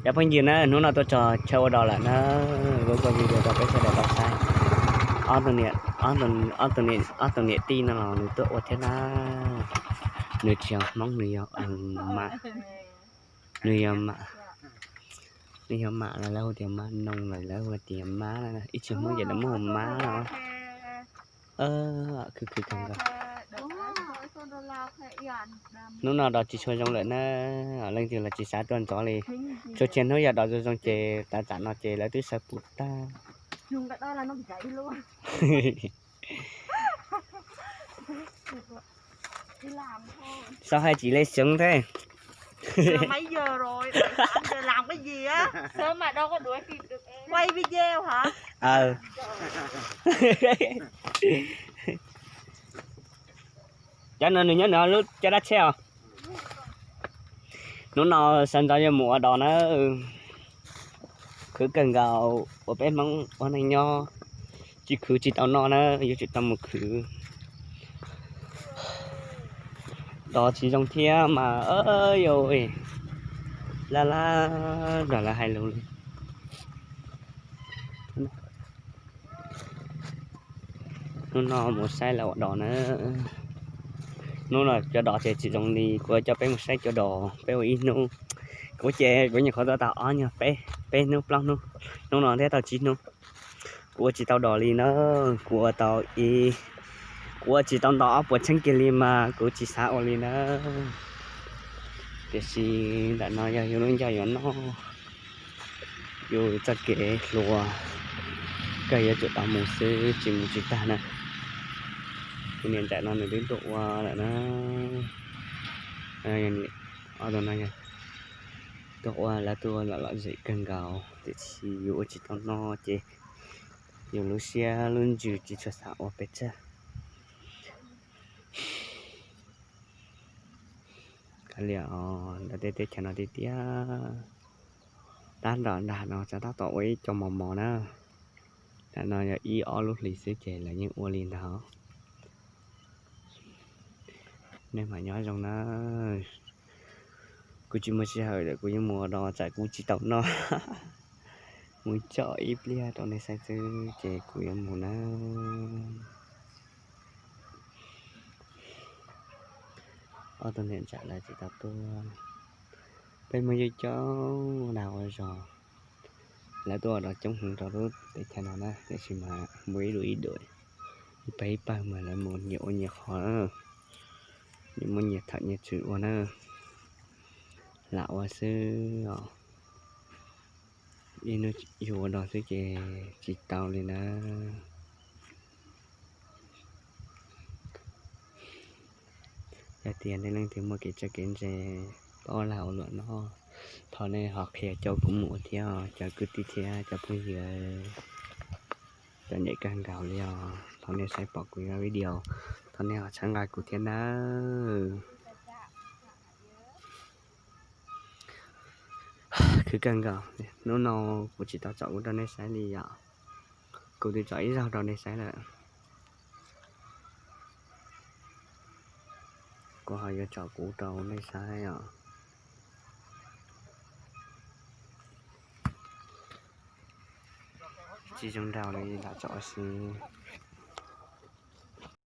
Cov phooj ywg na, hnub no tuaj txog chaw ua dos lawm na, kuv ua video rau peb sawv daws tau saib. Ob tug niam, ob tug niam tij no los nws tuaj ua thiab na. Nws tsis yog Hmoob, nws yog, nws yog, nws yog mam los lawv hu tias mab noog los lawv hu tias mab na, ib txhia Hmoob ces lawv muab hu mab no. Khwv khwv kawg nkaus. Hnub no dos tsis tshua zoo lawm na, leej twg los tsis xav tuaj ntxov li. Tsuas tshiab hnub yog dos zoo zoo ces tav tsam no ces lawv twb sawv pum tag. Xav hais tsis li xyov thiab. Cov no nws nyob nws lub caj dab tsheb os. Hnub no sawv ntxov yuav mus ua dos na. Khwv kawg nkaus uas peb Hmoob ua neej nyob tsis khwv tsis tau noj na, yuav tsum tau mus khwv. Dos tsis zoo thiab mas, yuav laj laj nrog lawv hais lus li. Hnub no mus saib lawv ua dos na. Hnub no cov dos ces tsis zoo li, kuv coj peb mus saib cov dos, peb ua ib hnub. Kuv ces kuv nyuam qhuav tau tau ob nyuag peb, peb hnub plaub hnub, hnub no thiab tau tsib hnub. Kuv ua tsis tau dos li na, kuv ua tau ib, kuv ua tsis tau nto ob puas txheeb kiag li mas kuv tsis xav ua li na. Tiam sis ntawm no yog yus lub ncauj yuav noj, yus txoj kev hluas, kawg yuav tsum tau mus xwb, tsis mus tsis tag na. Kuv niam ntxawm no nws twb tuaj ua lawm na. Ob tug no yog tuaj ua, lawv tuaj ua lom lom zem kawg nkaus, tiam sis yus ua tsis tau noj ces yus lub siab lub ntsws tsis tshua xav ua pes tsawg. Kav liam os, ntawm tej teb chaws no tiag tiag, tab nram nram no txog tab tom ua ib co mos mos na. Tam no yog ib ob lub hlis xwb ces lawv yeej ua li ntawd. Nej mam nyob zoo na. Kuv tsis muaj sij hawm lawm, kuv yeej mus ua dos tsam kuv tsis tau noj. Mus coj ib pliag rau nej saib xwb ces kuv yuav mus na. Ob tug niam ntxawm lawv tsis tau tuaj. Peb Hmoob coob coob dag ua zog. Lawv tuaj ua dos coob heev rau lub teb chaws no na, tiam sis mas muaj ib lub ib dum, ib pawg ib pawg mas lawv mus nyias ua nyias qhov, nyias muaj nyias thawm nyias tswv ua na. Lam ua xwb os. Ib hnub yus ua dos xwb ces tsis tau li na. Yog tias nej leej twg muaj kev txawj kev ntse, paub lag ua luam no, thov nej ho qhia coj kuv mus ua thiab os cov kwv tij thiab cov phooj ywg. Txom nyem kawg nkaus li os, thov nej saib pom kuv video, thov nej ho txhawb nqa kuv thiab nawb. Khwv kawg nkaus, hnub no kuv tsis tau tsom kuv rau nej saib li yom. Kuv twb tsom ib zaug rau nej saib lawm. Kuv ho yuav tsom kuv rau nej saib os. Tsis zoo nraug li lam tsom si.